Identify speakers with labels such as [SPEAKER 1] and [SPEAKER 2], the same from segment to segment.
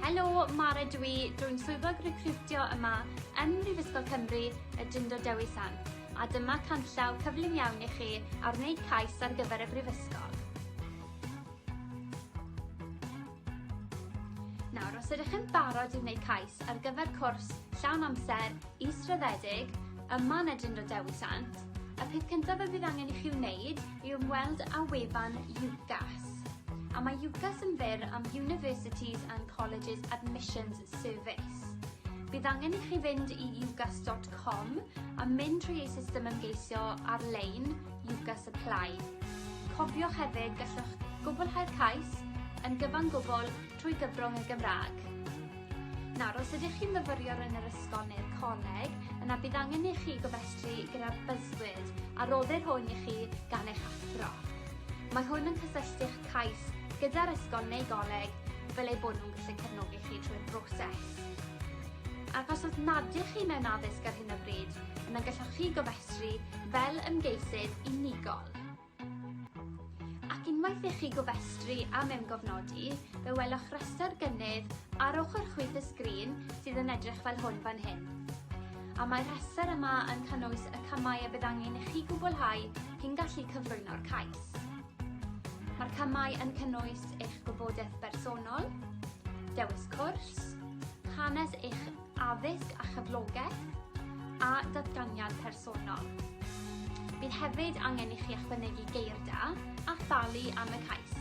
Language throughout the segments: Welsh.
[SPEAKER 1] Helo, Mara dw i, dw i'n swyddog recriwtio yma ym Mhrifysgol Cymru y Drindod Dewi Sant, a dyma canllaw cyflym iawn i chi ar wneud cais ar gyfer y Brifysgol. Nawr, os ydych yn barod i wneud cais ar gyfer cwrs llawn amser israddedig yma yn y Drindod Dewi Sant, y peth cyntaf y bydd angen i chi wneud yw ymweld â wefan UCAS. A mae UCAS yn fyr am Universities and Colleges Admissions Service. Bydd angen i chi fynd i ucas.com a mynd trwy eu system ymgeisio ar-lein, UCAS Apply. Cofiwch hefyd, gallwch gwblhau'r cais yn gyfan gwbl trwy gyfrwng y Gymraeg. Nawr, os ydych chi'n myfyriwr yn yr ysgol neu'r coleg, yna bydd angen i chi gofrestru gyda Buzzword, a roddir hwn i chi gan eich athro. Mae hwn yn cysylltu'ch cais gyda'r ysgol neu goleg fel eu bod nhw'n gallu cefnogi chi trwy'r broses. Ac os oes nad ydych chi mewn addysg ar hyn o bryd, yna gallwch chi gofrestru fel ymgeisydd unigol. Ac unwaith i chi gofrestru a mewngofnodi, fe welwch restr gynnydd ar ochr chwith y sgrin sydd yn edrych fel hwn fan hyn. A mae'r rhestr yma yn cynnwys y camau y bydd angen i chi gwblhau cyn gallu cyflwyno'r cais. Mae'r camau yn cynnwys eich gwybodaeth bersonol, dewis cwrs, hanes eich addysg a chyflogaeth, a datganiad personol. Bydd hefyd angen i chi ychwanegu geirda a thalu am y cais.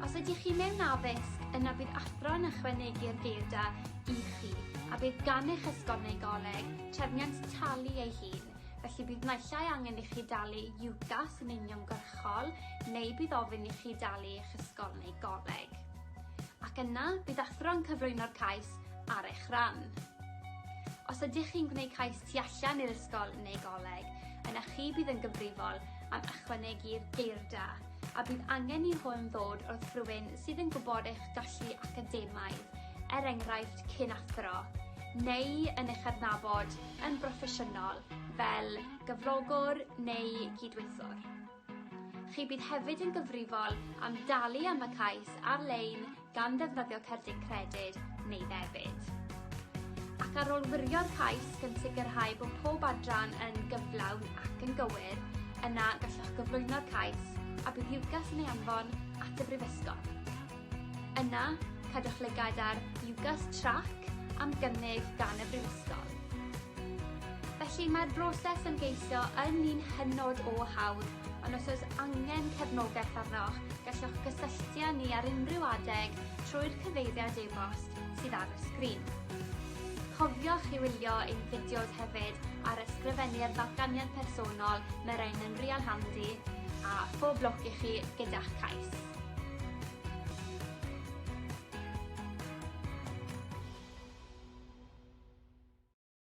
[SPEAKER 1] Os ydych chi mewn addysg, yna bydd athro yn ychwanegu'r geirda i chi, a bydd gan eich ysgol neu goleg trefniant talu ei hun, felly bydd naill ai angen i chi dalu UCAS yn uniongyrchol neu bydd ofyn i chi dalu eich ysgol neu goleg. Ac yna, bydd athro'n cyflwyno'r cais ar eich rhan. Os ydych chi'n gwneud cais tu allan i'r ysgol neu goleg, yna chi bydd yn gyfrifol am ychwanegu'r geirda, a bydd angen i hwn ddod wrth rywun sydd yn gwybod eich gallu academaidd, er enghraifft cyn-athro, neu yn eich adnabod yn broffesiynol fel gyflogwr neu gydweithiwr. Chi bydd hefyd yn gyfrifol am dalu am y cais ar-lein gan ddefnyddio cerdyn credyd neu ddebyd. Ac ar ôl wirio'r cais gan sicrhau bod pob adran yn gyflawn ac yn gywir, yna gallwch gyflwyno'r cais a bydd UCAS yn ei anfon at y Brifysgol. Yna, cadwch lygad ar UCAS Track am gynnig gan y Brifysgol. Felly mae'r broses ymgeisio yn un hynod o hawdd, ond os oes angen cefnogaeth arnoch, gallwch gysylltu â ni ar unrhyw adeg trwy'r cyfeiriad e-bost sydd ar y sgrin. Cofiwch i wylio ein fideos hefyd ar ysgrifennu'r datganiad personol, mae rhain yn real handi, a phob lwc i chi gyda'ch cais.